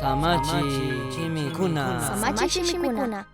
Samachi shimikuna. Samachi shimikuna.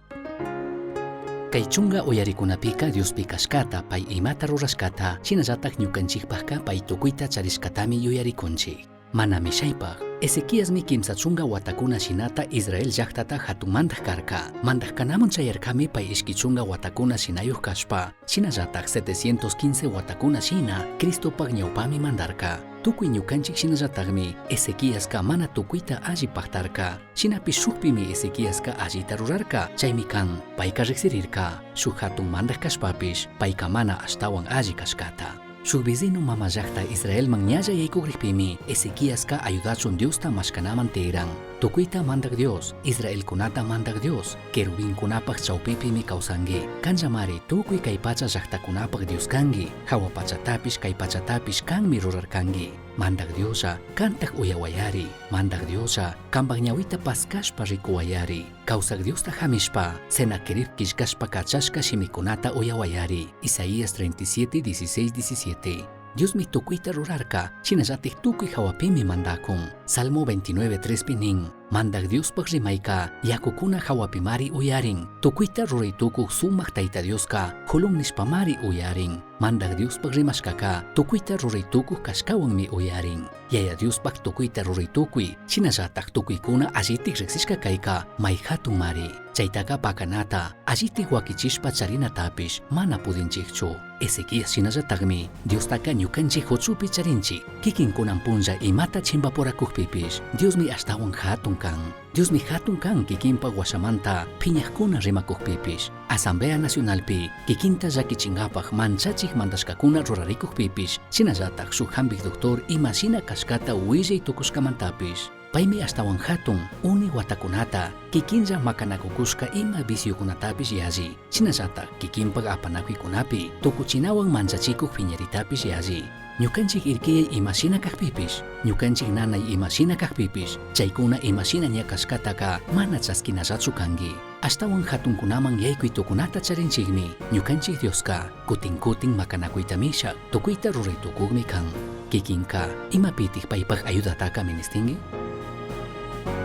Kay chunga uyarikunapika Diospi kashkata, pay imata rurashkata, shinallatak ñukanchikpakka pay tukuyta charishkatami yuyarikunchik. Mana mishaypaj, Ezequiasmi kimsa chunga watakuna shinata Israel llajtata jatun mandaj karka. Mandaj kanaman chayarkami pay ishki chunga watakuna shinayuj kashpa, shinallatak 715 watakuna shina Cristopaj ñawpami mandarka. Tukuy ñukanchik shinallatakmi Ezequiaska mana tukuyta alli pajtarka. Shinapish shujpimi Ezequiaska allita rurarka, chaymi kan, payka riksirirka, shuj jatun mandaj kashpapish, payka mana ashtawan alli kashkata. Shuj vecino mama llajta Israelman ñalla yaykugrijpimi Ezequiaska ayudachun Diosta mashkanaman tiran. Tukuyta mandaj Dios, Israelkunata mandaj Dios, querubinkunapaj chawpipimi kawsanki. Kanllamari tukuy kay pacha llajtakunapaj Dios kanki, jawa pachatapish kay pachatapish kanmi rurarkanki. Mandaj Dioslla, kantaj uyawayari. Mandaj Dioslla, kambaj ñawita paskashpa rikuwayari. Kawsaj Diosta hamishpa, Senaquerib killkashpa kachashka shimikunata uyawayari. Isaías 37, 16, 17. Diosmi tukuyta rurarka, shinallatik tukuy hawapimi mandakun. Salmo 29, 3 pi nin, Mandaj Diospaj rimayka, yakukuna hawapimari uyarin. Tukuyta ruray tukuj sumak Tayta Dioska, julun nishpamari uyarin. Mandaj Diospaj rimashkaka, tukuyta ruray tukuj kashkawanmi uyarin. Yaya Diospaj tukuyta ruray tukuy, shinallatak tukuykuna allitik riksishka kayka, may hatun mari. Chaytaka pakanata, allitik wakichishpa charinatapish mana pudinchikchu. Ezequías shinallatakmi Diostaka ñukanchik huchupi charinchik. Kikinkunan punlla imata chimpapurakukpipish Diosmi ashtawan hatun kan. Diosmi hatun kan kikinpa washamanta phiñaqkuna rimakukpipish. Asamblea Nacionalpi kikinta llakichinkapaj manchachik mandashkakuna rurarikukpipish shinallatak shuk hampik doctor imashina kashkata willay tukushkamantapish. Paymi ashtawan hatun uni watakunata kikinlla makanakukushka ima viciokunatapish yalli. Shinallatak kikinpak apanakuykunapi tukuchinawan manchachikuk phiñaritapish yalli. Ñukanchik irkiyay imashina kakpipish, ñukanchik nanay imashina kakpipish, chaykuna imashina ña kashkataka mana chaskinallachu kanki. Ashtawan hatunkunaman yaykuy tukunata charinchikmi, ñukanchik Dioska kutin kutin makanakuyta mishak, tukuyta ruray tukukmi kan. Kikinka, imapitik paypak ayudataka ministinki?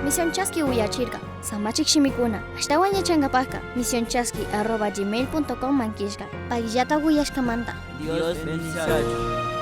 Misión Chaski uyachirka, samachik shimikuna, ashtawan yachankapajka, misionchaski@gmail.com man killka, payllata uyashkamanta. Dios bendiciachun.